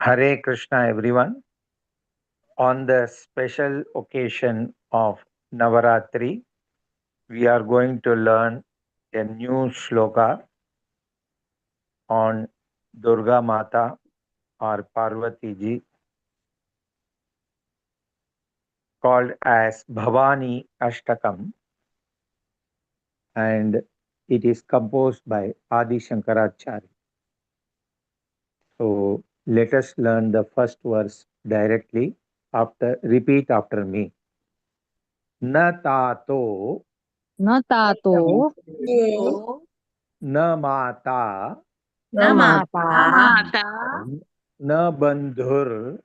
Hare Krishna, everyone. On the special occasion of Navaratri, we are going to learn a new shloka on Durga Mata or Parvati Ji, called as Bhavani Ashtakam, and it is composed by Adi Shankaracharya. So let us learn the first verse directly. After, repeat after me. Na tato, न तातो, na mata, न माता, na bandhur,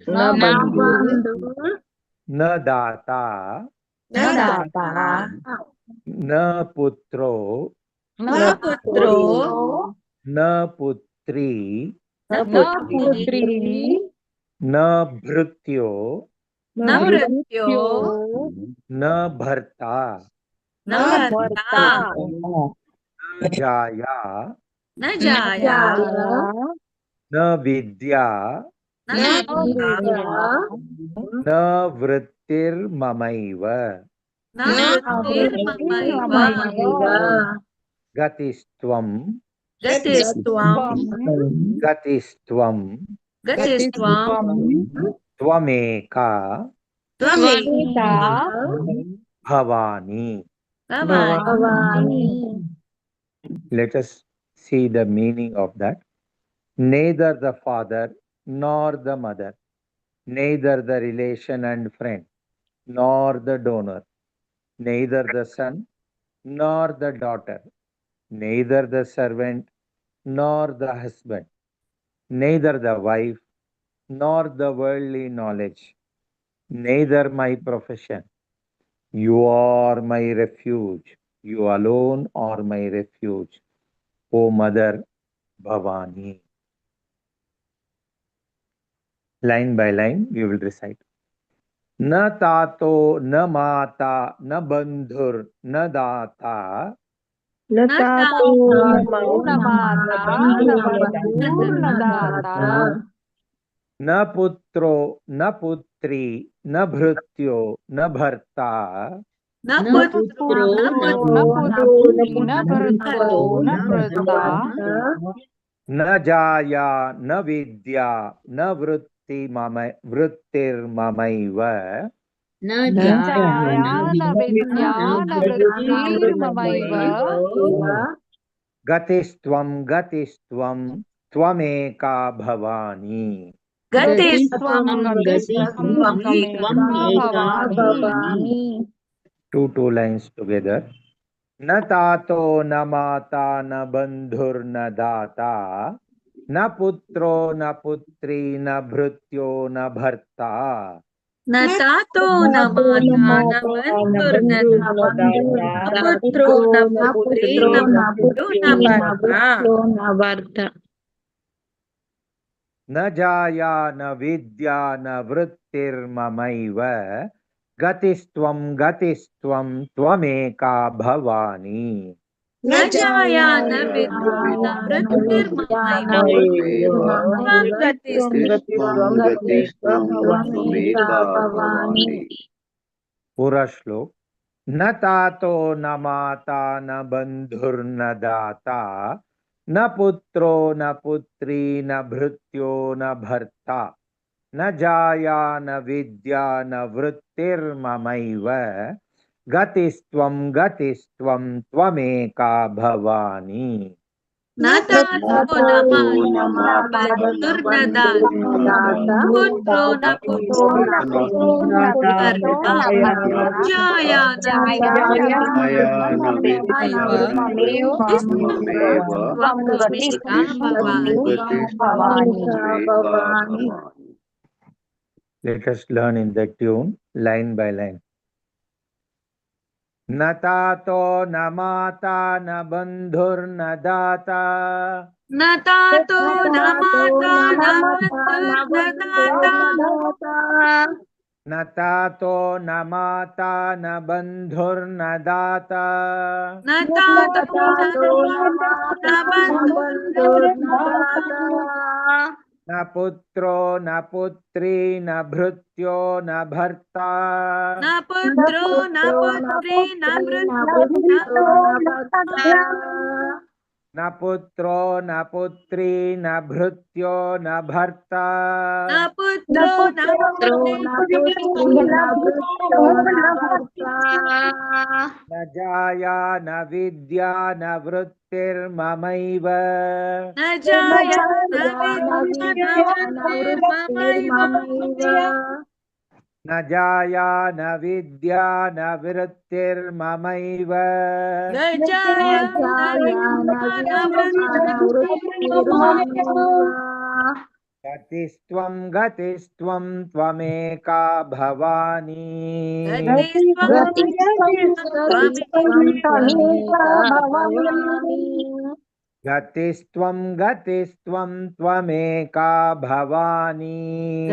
न बन्धुर्, na data, न दाता, na putro, न पुत्रो, na putri, न पुत्री, na bhrutyo, न मृत्यो, na bharta, न भर्ता, na jaya, न जाया, na vidya, न विद्या, na vrittir mamaiva, न वृत्तिर्ममैव, gatistvam, गतिस्त्वं, gatistvam, गतिस्त्वं, tvameka त्वमेका bhavani. Bhavani. Let us see the meaning of that. Neither the father nor the mother, neither the relation and friend, nor the donor, neither the son nor the daughter, neither the servant nor the husband, neither the wife nor the worldly knowledge, neither my profession. You are my refuge. You alone are my refuge, O Mother Bhavani. Line by line, we will recite. Na tato, na mata, na bandhur, na data, न तातो, न माता, न बन्धुर्न दाता, na putro, na putri, na bhrutyo, na bharta, न पुत्रो, न पुत्री, न भर्तो, न भर्ता, na jaya, na vidya, na vritti mama, vrittir mamaiva, न जाया, न विद्या, न वृत्तिर्ममैव, Gatistvam, gatistvam, tvameka bhavani. गतिस्त्वं, गतिस्त्वं, त्वमेका भवानि. Two lines together. Na tato, na mata, na bandhur, na data, na putro, na putri, na bhrutyo, na bharta, न तातो, न माता, न बन्धुर्न दाता, न पुत्रो, न पुत्री, न भर्तृ, न भर्ता, na jaya, na vidya, na vrittir mamaiva, gatistvam, gatistvam, tvameka bhavani. न जाया, न विद्या, न वृत्तिर्ममैव, त्वं गतिस्त्वं, गतिस्त्वं भवानि. Pura shlok. Na tato, na mata, na bandhur, na data, na putro, na putri, na bhrutyo, na bharta, na jaya, na vidya, na vrittir mamaiva, gatistvam, gatistvam, tvameka bhavani. न तातो, न माता, न बन्धुर्न दाता, पुत्रो, न पुत्री, न भर्ता, जाया, न विद्या, त्वं त्वमेका भवानि. Let us learn in the tune, line by line. Na tato, na mata, na bandhur, na data, न तातो, न माता, न बन्धुर्न दाता, na tato, na mata, na bandhur, na data, न तातो, न माता, न बन्धुर्न दाता, न न पुत्रो न पुत्री न भृत्यो न भर्ता। न पुत्रो न पुत्री न भृत्यो न पुत्रो न पुत्री न भृत्यो न भर्ता। न पुत्रो न पुत्री न न जाया न विद्या न वृत्तिर्ममैव। न जाया न विद्या न वृत्तिर्ममैव। न जाया न विद्या न वृत्तिर्ममैव। न जाया न विद्या न वृत्तिर्ममैव। गतिस्त्वं गतिस्त्वं त्वमेका भवानी। गतिस्त्वं गतिस्त्वं त्वमेका भवानी।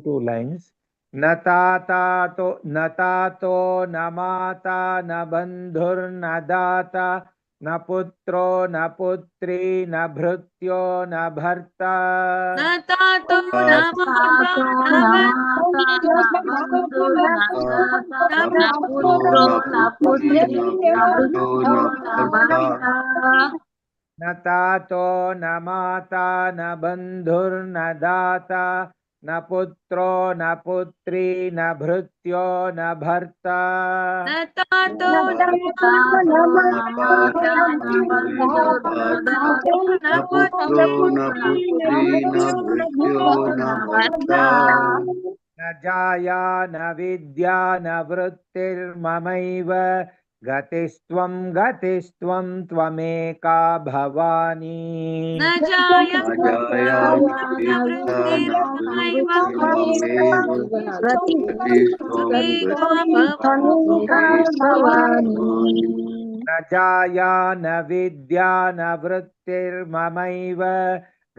Two lines. न तातो न तातो न माता न बन्धुर्न दाता न पुत्रो न पुत्री न भृत्यो न भर्ता। न तातो न माता न न तातो न माता न बन्धुर्न दाता न पुत्रो न पुत्री न भृत्यो न भर्ता। न तातो न माता न पुत्रो न पुत्री न भृत्यो न भर्ता। न जाया न विद्या न वृत्तिर्ममैव। गतिस्त्वं गतिस्त्वं त्वमेका भवानी। न जाया न वृत्तिर्ममैव। न जाया न विद्या न वृत्तिर्ममैव।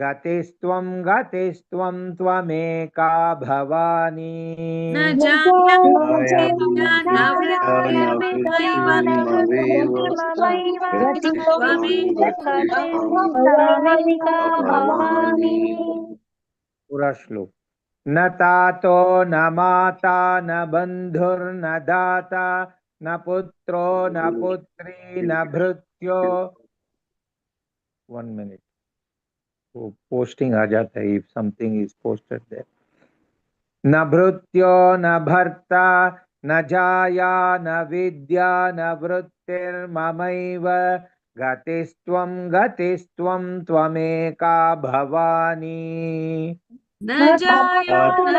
गतिस्त्वं गतिस्त्वं त्वमेका भवानी। न जाया न वृत्तिर्ममैव। पूरा श्लोक। न तातो न माता न बन्धुर्न दाता न पुत्रो न पुत्री न भृत्यो। 1 minute. वो पोस्टिंग आ जाता है if something is posted there. न भृत्यो न भर्ता न जाया न विद्या न वृत्तिर्ममैव। गतिस्त्वं गतिस्त्वं त्वमेका भवानी। न जाया न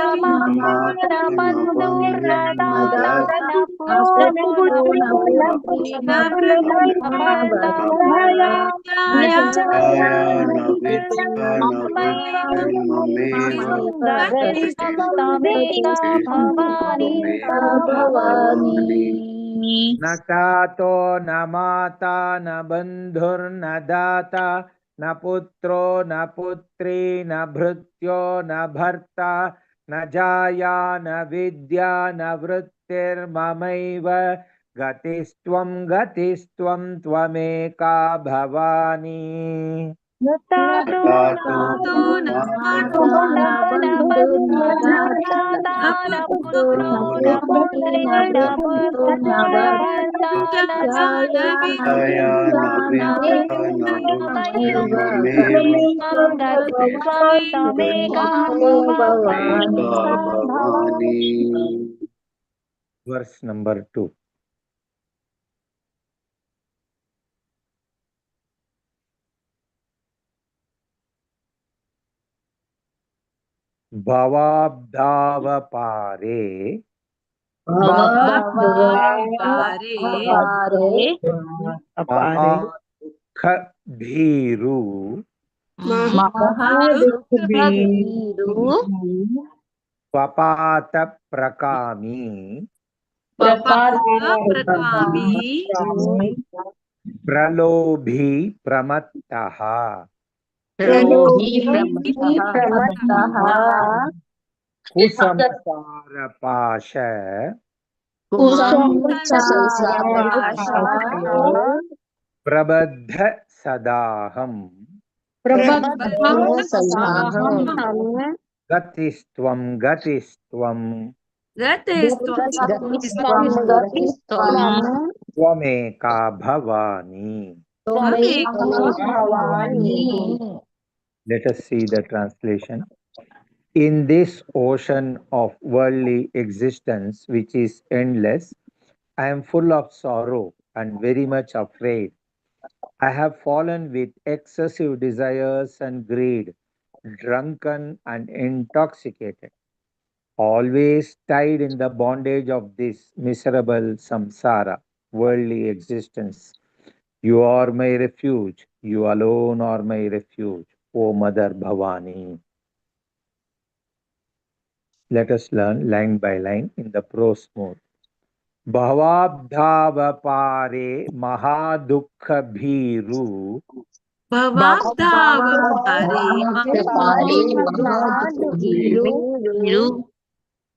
न तातो न माता न बन्धुर्न दाता न पुत्रो न पुत्री न भृत्यो न भर्ता न जाया न विद्या न वृत्तिर्ममैव। गतिस्त्वं गतिस्त्वं त्वमेका भवानी। न तातो न Verse number 2. भवाब्दावपारे महादुःखभीरु स्वपातप्रकामी प्रलोभी प्रमत्तः कुसंसारपाश प्रबद्ध सदाहम गतिस्त्वं गतिस्त्वं त्वमेका Bhavani. Let us see the translation. In this ocean of worldly existence, which is endless, I am full of sorrow and very much afraid. I have fallen with excessive desires and greed, drunken and intoxicated, always tied in the bondage of this miserable samsara, worldly existence. You are my refuge. You alone are my refuge, O Mother Bhavani. Let us learn line by line in the prose mode. Bhavabdhavapare mahadukha bhiru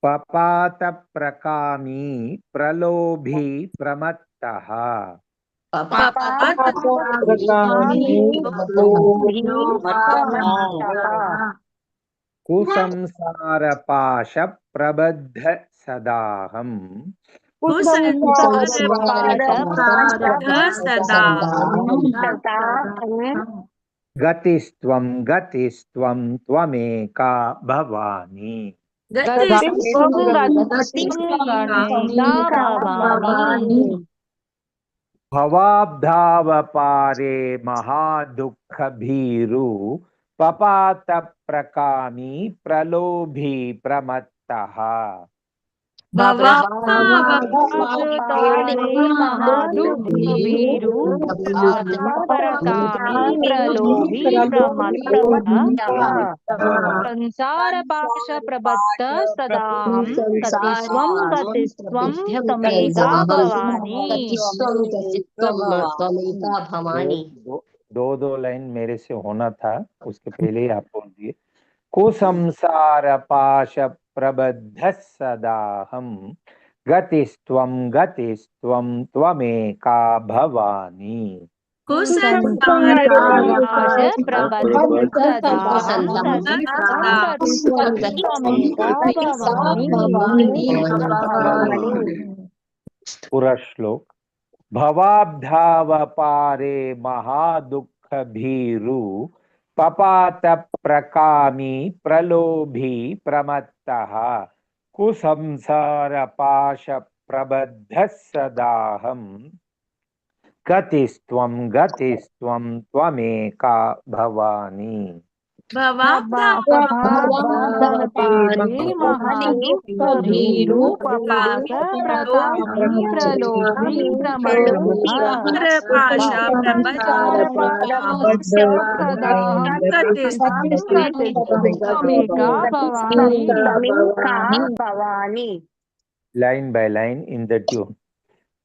papata prakami pralobhi pramattaha कुसंसार पाश प्रबद्ध सदाहम गतिस्त्वं गतिस्त्वं त्वमेका भवानी। भवाब्धावपारे महादुःख भीरु पपात प्रकामी प्रलोभी प्रमत्तः दो दो लाइन मेरे से होना था, उसके पहले ही आप बोल दिए। कुसंसार पाश प्रबद्ध सदाहम गतिस्त्वं गतिस्त्वं त्वमेका भवानी। पूरा श्लोक। भवाब्धावपारे महादुःख भीरु पपात प्रकामी प्रलोभी प्रमत्तः कुसंसार पाश प्रबद्ध सदाहम गतिस्त्वं गतिस्त्वं त्वमेका Bhavani. Line by line in the tune.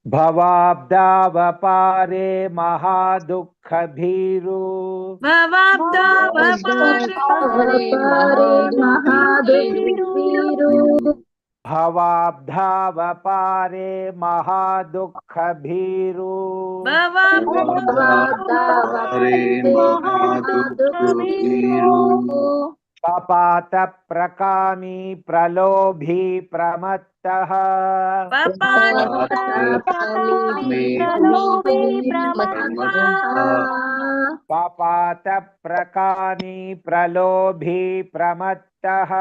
भवाब्दावपारे महादुःख भीरु भवाब्धावपारे महादुःख भीरु पपात प्रकामी प्रलोभी प्रमत्तः पपात प्रकामी प्रलोभी प्रमत्तः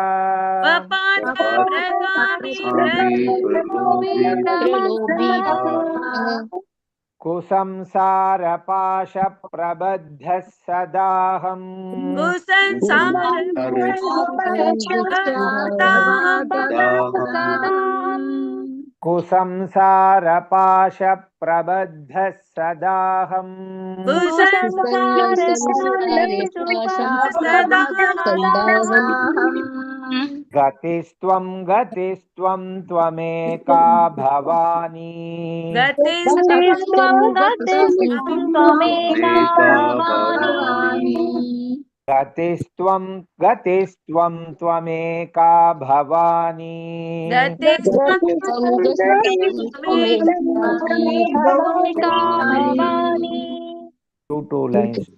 कुसंसार पाश प्रबद्ध सदाहम कुसंसार पाश प्रबद्ध सदाहम गतिस्त्वं गतिस्त्वं त्वमेका भवानी गतिस्त्वं गतिस्त्वं त्वमेका भवानी। Two two lines.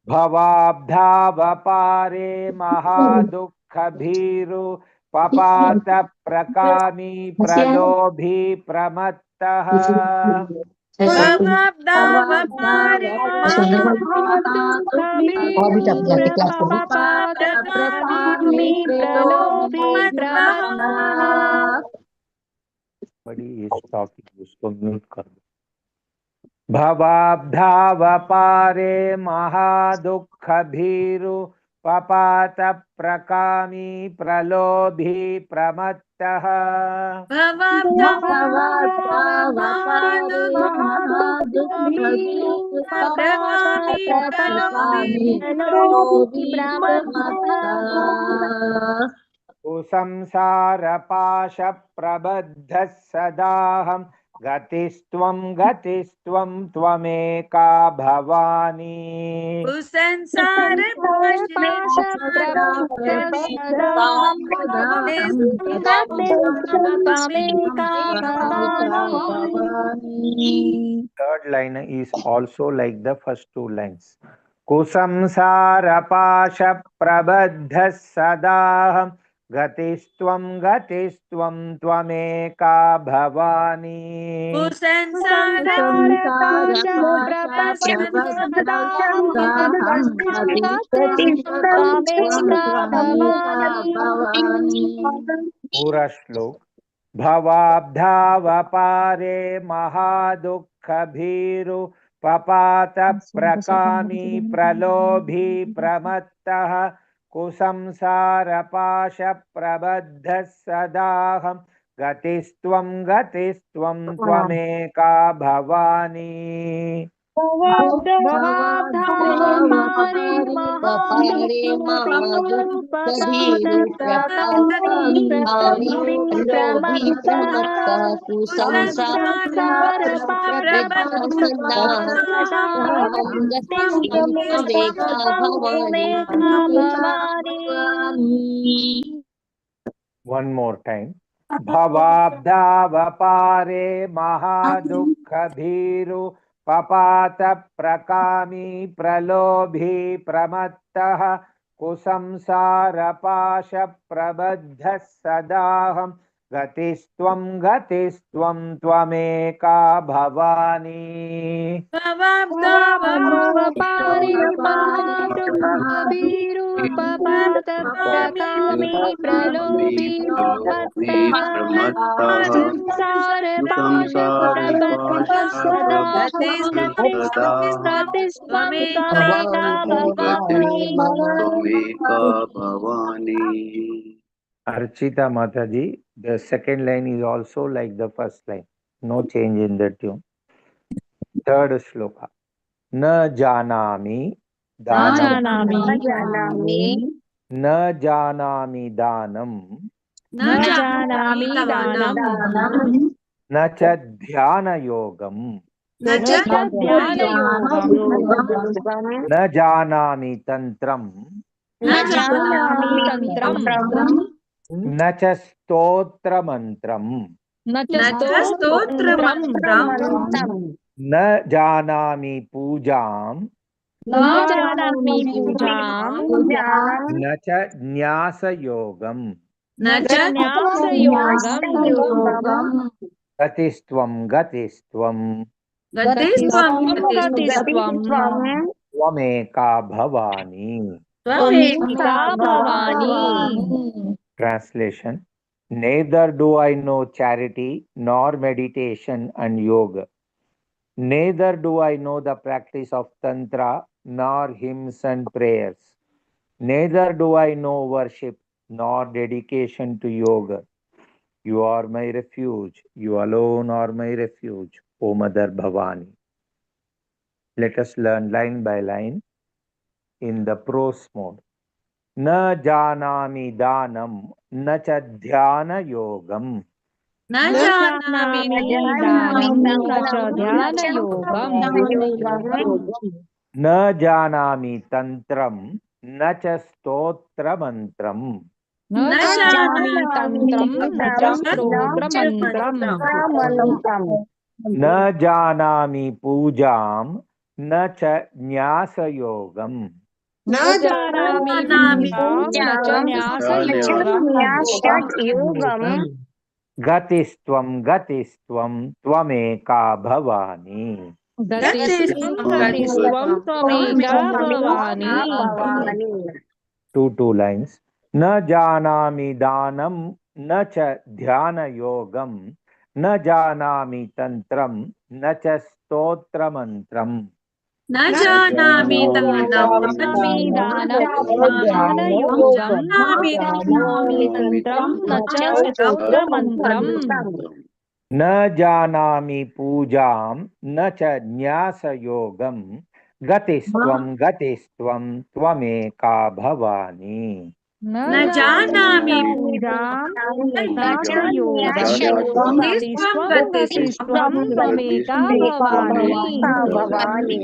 भवाब्धावपारे महादुःखभीरु पपात प्रकामी प्रलोभी प्रमत्तः। Somebody is talking, उसको म्यूट कर दो। भवाब्धावपारे महादुःखभीरु पपात प्रकामी प्रलोभी प्रमत्तः। कुसंसारपाशप्रबद्धः सदाहं गतिस्त्वं गतिस्त्वं त्वमेका Bhavani. Third line is also like the first two lines. कुसंसारपाशप्रबद्धः सदाहं गतिस्त्वं गतिस्त्वं त्वमेका भवानी। पूरा श्लोक। भवाब्धावपारे महादुःखभीरु पपात प्रकामी प्रलोभी प्रमत्तः कुसंसारपाशप्रबद्धः सदाहं गतिस्त्वं गतिस्त्वं त्वमेका भवानी। One more time. भवाब्धावपारे महादुःखभीरु पपात प्रकामी प्रलोभी प्रमत्तः कुसंसारपाशप्रबद्धः सदाहं गतिस्त्वं गतिस्त्वं त्वमेका Bhavani. Archita Mataji, the second line is also like the first line. No change in the tune. Third shloka. Na janami danam. Na janami danam. Na cha dhyana yogam. Na janami tantram. न च स्तोत्रमन्त्रम्। न जानामि पूजां। न च न्यासयोगम्। गतिस्त्वं गतिस्त्वं त्वमेका Bhavani. Translation: Neither do I know charity nor meditation and yoga. Neither do I know the practice of tantra nor hymns and prayers. Neither do I know worship nor dedication to yoga. You are my refuge. You alone are my refuge, O Mother Bhavani. Let us learn line by line in the prose mode. Na janami danam na cha dhyana yogam. Na janami danam na cha dhyana yogam. Na janami tantram. न च स्तोत्रमन्त्रम्। न जानामि तन्त्रं न च स्तोत्रमन्त्रम्। न जानामि पूजां न च न्यासयोगम्। न जानामि पूजां न च न्यासयोगम्। गतिस्त्वं गतिस्त्वं त्वमेका भवानी। गतिस्त्वं गतिस्त्वं त्वमेका भवानी। 2 2 lines. न जानामि दानं न च ध्यानयोगं न जानामि तन्त्रं न च स्तोत्रमन्त्रम्। न जानामि दानं ध्यानयोगं जानामि तन्त्रं न च स्तोत्रमन्त्रम्। न जानामि पूजां न च न्यासयोगं गतिस्त्वं गतिस्त्वं त्वमेका भवानी। न न जानामि पूजां न्यासयोगं गतिस्त्वं गतिस्त्वं त्वमेका भवानी।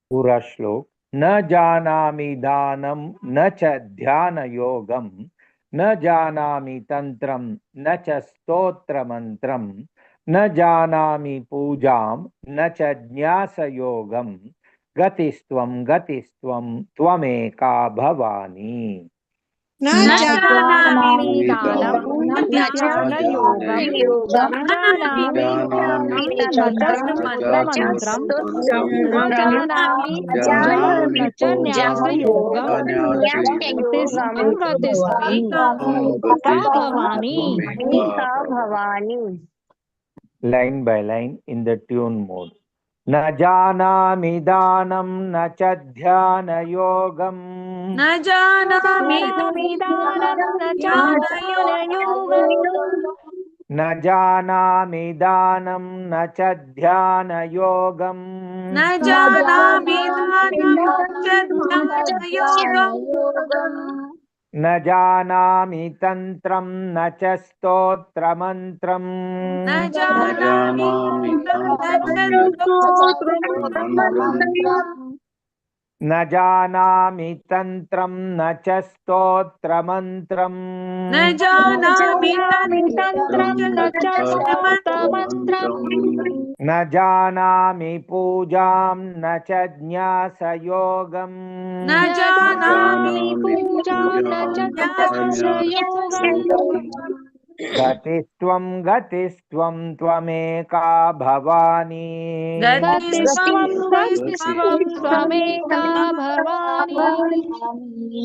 पूरा श्लोक। न जानामि दानं न च ध्यानयोगं न जानामि तन्त्रं न च स्तोत्रमन्त्रं न जानामि पूजां न च न्यासयोगं गतिस्त्वं गतिस्त्वं त्वमेका भवानी। न जानामि दानं न ध्यानयोगं जानामि न च स्तोत्रमन्त्रं न जानामि पूजां न च न्यासयोगं गतिस्त्वं गतिस्त्वं Bhavani. Line by line in the tune mode. न जानामि दानं न च ध्यानयोगं न जानामि दानं न च ध्यानयोगं न जानामि दानं न च ध्यानयोगं न जानामि दानं च ध्यानयोगम् न जानामि तन्त्रं न च स्तोत्रमन्त्रम् न जानामि न जानामि तन्त्रं न च स्तोत्रमन्त्रम् न जानामि तन्त्रं न च स्तोत्रमन्त्रम् न जानामि पूजां न च न्यासयोगम् न जानामि पूजां न च न्यासयोगम् गतिस्त्वं गतिस्त्वं त्वमेका भवानी। गतिस्त्वं गतिस्त्वं त्वमेका भवानी।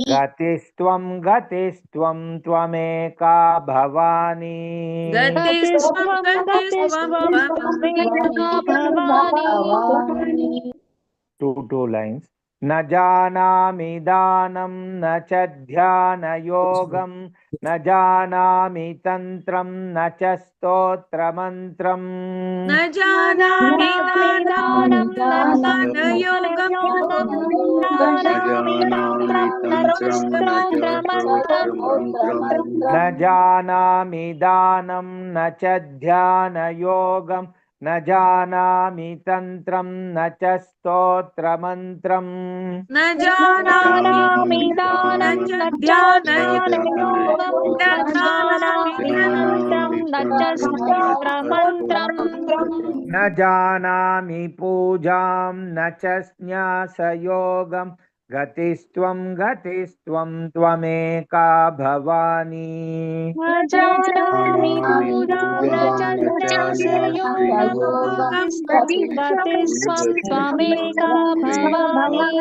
गतिस्त्वं गतिस्त्वं त्वमेका भवानी। गतिस्त्वं गतिस्त्वं त्वमेका भवानी। 2 2 lines. न जानामि दानं न च ध्यानयोगं न जानामि तन्त्रं न च स्तोत्रमन्त्रम् न जानामि दानं न ध्यानयोगं जानामि तन्त्रं न च स्तोत्रमन्त्रम् न जानामि दानं न च ध्यानयोगं न जानामि तन्त्रं न च स्तोत्रमन्त्रम् न जानामि दानं न च ध्यानयोगं न जानामि तन्त्रं न च स्तोत्रमन्त्रम् न जानामि पूजां न च न्यासयोगं गतिस्त्वं गतिस्त्वं त्वमेका भवानी। न जानामि पूजां न च न्यासयोगं गतिस्त्वं त्वमेका भवानी।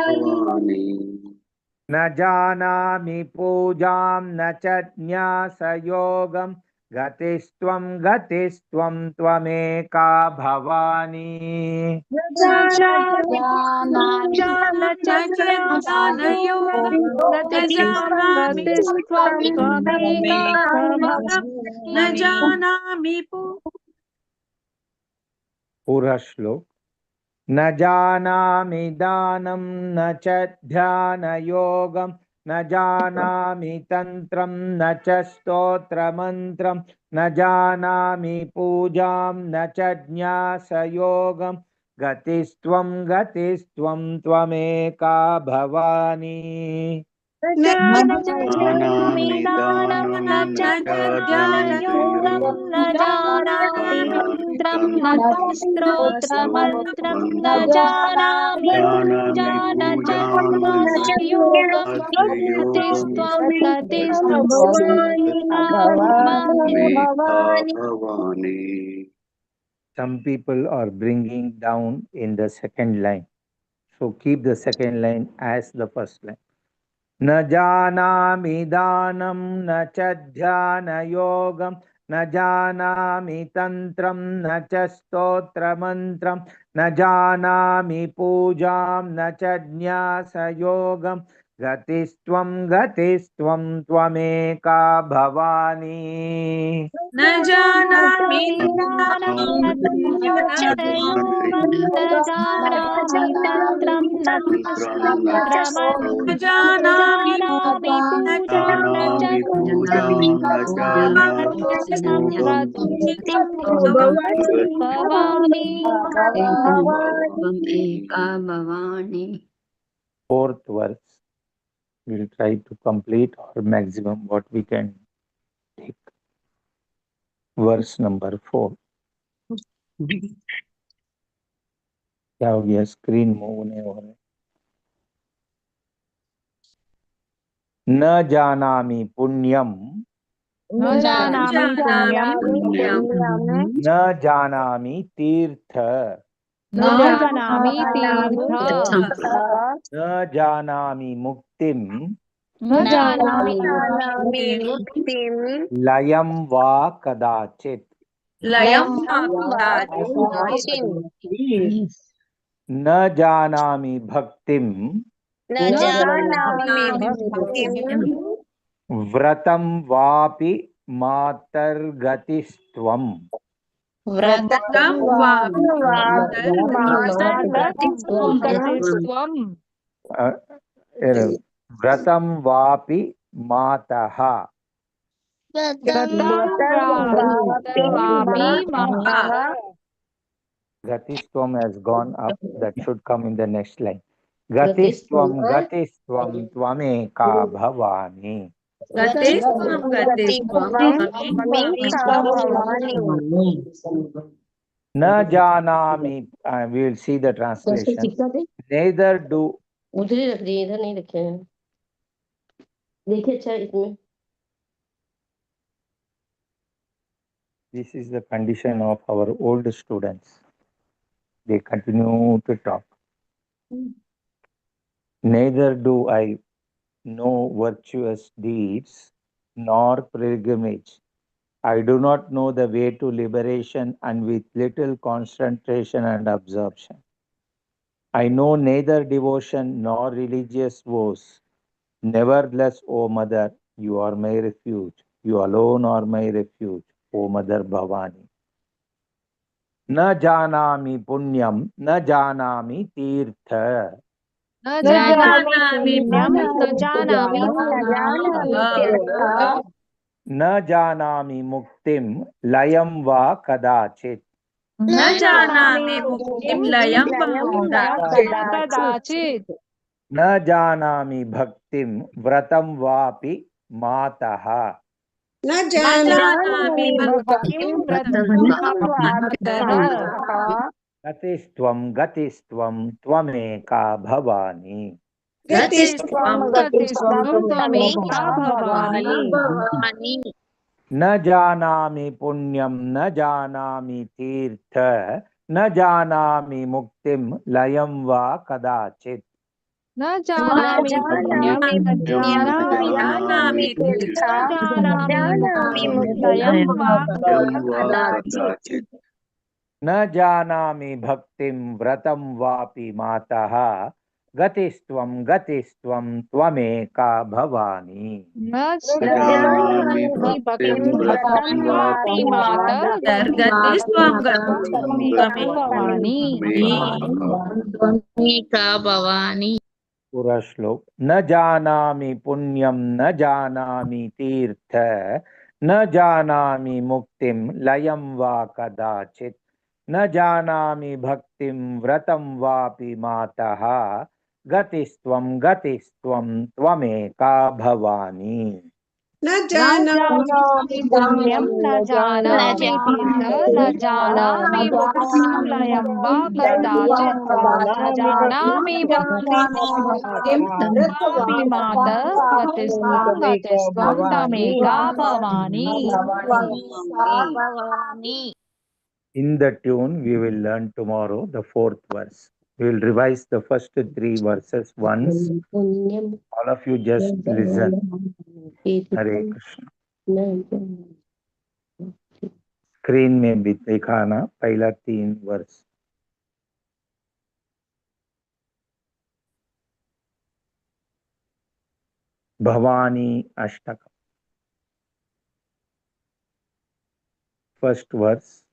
न जानामि पूजां न च न्यासयोगं गतिस्त्वं गतिस्त्वं त्वमेका भवानी। न जानामि पूजां न च ध्यानयोगं गतिस्त्वं त्वमेका भवानी। न जानामि पूरा श्लोक। न जानामि दानं न च ध्यानयोगं न जानामि तन्त्रं न च स्तोत्रमन्त्रं न जानामि पूजां न च न्यासयोगं गतिस्त्वं गतिस्त्वं त्वमेका भवानी। न जानामि जानामि दानं दानं न न च च ध्यानयोगं न जानामि मन्त्रं न च स्तोत्रमन्त्रं न जानामि जानामि पूजां न च पूजां न च न्यासयोगं न्यासयोगं गतिस्त्वं गतिस्त्वं त्वमेका Bhavani. Some people are bringing down in the second line. So keep the second line as the first line. न जानामि दानं न च ध्यानयोगं न जानामि तन्त्रं न च स्तोत्रमन्त्रं न जानामि पूजां न च न्यासयोगं गतिस्त्वं गतिस्त्वं त्वमेका भवानी। न जानामि दानं न च ध्यानयोगं न जानामि तन्त्रं न तन्त्रं न च स्तोत्रमन्त्रं न जानामि न जानामि पूजां न च जानामि पूजां न च न्यासयोगं भवानी। एका Bhavani. Fourth verse, we'll try to complete or maximum what we can take. Verse number 4. क्या हो गया, स्क्रीन मूव नहीं हो रहा। न जानामि पुण्यं न जानामि पुण्यं पुण्यं न जानामि तीर्थ न जानामि तीर्थ न जानामि मुक्तिं न जानामि मुक्तिं लयं वा कदाचित् लयं वा कदाचित् न जानामि भक्तिं न जानामि भक्तिं व्रतं वापि मातर्गतिस्त्वं व्रतं वा गतिस्त्वं व्रतं वापि मातः व्रतं वापि मातः। Gatistvam has gone up, that should come in the next line. Gatistvam gatistvam tvameka bhavani. गतिस्त्वं गतिस्त्वं त्वमेका Bhavani. Na janami, we will see the translation. Neither do उधर ही रख दिए, इधर नहीं रखे हैं। देखिए, अच्छा इसमें This is the condition of our old students. They continue to talk. Neither do I know virtuous deeds nor pilgrimage. I do not know the way to liberation, and with little concentration and absorption. I know neither devotion nor religious vows. Nevertheless, O Mother, you are my refuge. You alone are my refuge, O Mother Bhavani. न जानामि पुण्यं न जानामि तीर्थ न जानामि जानामि पुण्यं न जानामि तीर्थ न जानामि मुक्तिं लयं वा कदाचित् न जानामि मुक्तिं लयं वा कदाचित् न जानामि भक्तिं व्रतं वापि मातः न न जानामि भक्तिं व्रतं मातः गतिस्त्वं गतिस्त्वं त्वमेका भवानी। गतिस्त्वं गतिस्त्वं त्वमेका भवानी। न जानामि पुण्यं न जानामि तीर्थ न जानामि मुक्तिं लयं वा कदाचित् न जानामि पुण्यं न जानामि जानामि जानामि लयं वा कदाचित् न जानामि भक्तिं व्रतं वापि मातः गतिस्त्वं गतिस्त्वं त्वमेका भवानी। न जानामि जानामि भक्तिं भक्तिं व्रतं व्रतं वापि वापि मातः गतिस्त्वं भवानी। त्वमेका भवानी। पूरा श्लोक। न जानामि पुण्यं न जानामि तीर्थ न जानामि मुक्तिं लयं वा कदाचित् न जानामि भक्तिं व्रतं वापि मातः गतिस्त्वं गतिस्त्वं त्वमेका भवानी। न न जानामि जानामि पुण्यं न जानामि तीर्थ न जानामि मुक्तिं लयं वा कदाचित् न जानामि भक्तिं वापि मातः गतिस्त्वं गतिस्त्वं तमेका Bhavani. In the tune, we will learn tomorrow the fourth verse. We will revise the first three verses once. पुण्यं All of you just listen. Hare Krishna. Screen में भी दिखाना पहला तीन वर्स। भवानी अष्टक, फर्स्ट वर्स।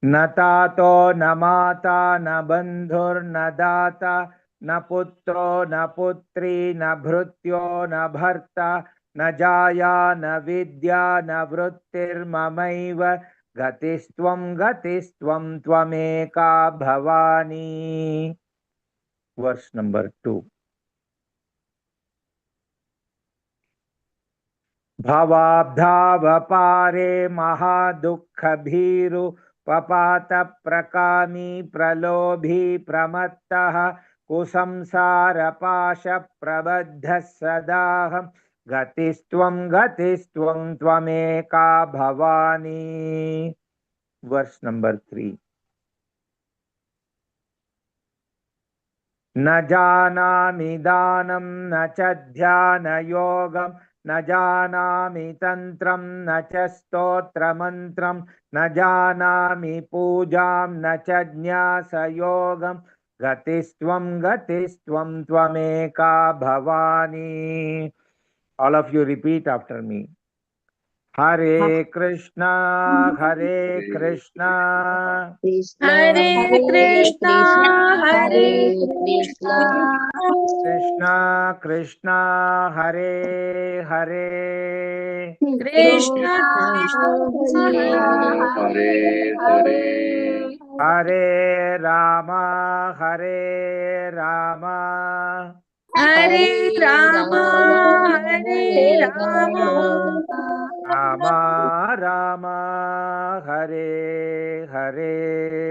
न तातो न माता न बन्धुर्न दाता न पुत्रो न पुत्री न भृत्यो न भर्ता न जाया न विद्या न वृत्तिर्ममैव गतिस्त्वं गतिस्त्वं त्वमेका भवानी। Verse number 2। भवाब्धावपारे महादुःखभीरु पपात प्रकामी प्रलोभी प्रमत्तः कुसंसारपाश प्रबद्धः सदाहं गतिस्त्वं गतिस्त्वं त्वमेका भवानी। Verse number 3। न जानामि दानं न च ध्यानयोगं न जानामि तन्त्रं न च स्तोत्रमन्त्रं न जानामि पूजां न च न्यासयोगं गतिस्त्वं गतिस्त्वं त्वमेका Bhavani. All of you repeat after me. Hare Krishna Hare Krishna Hare Krishna Hare Krishna Krishna Krishna Hare Hare Krishna Krishna Hare Hare Hare Ram Hare Ram Hare Ram Hare Ram Ram Ram Hare Hare.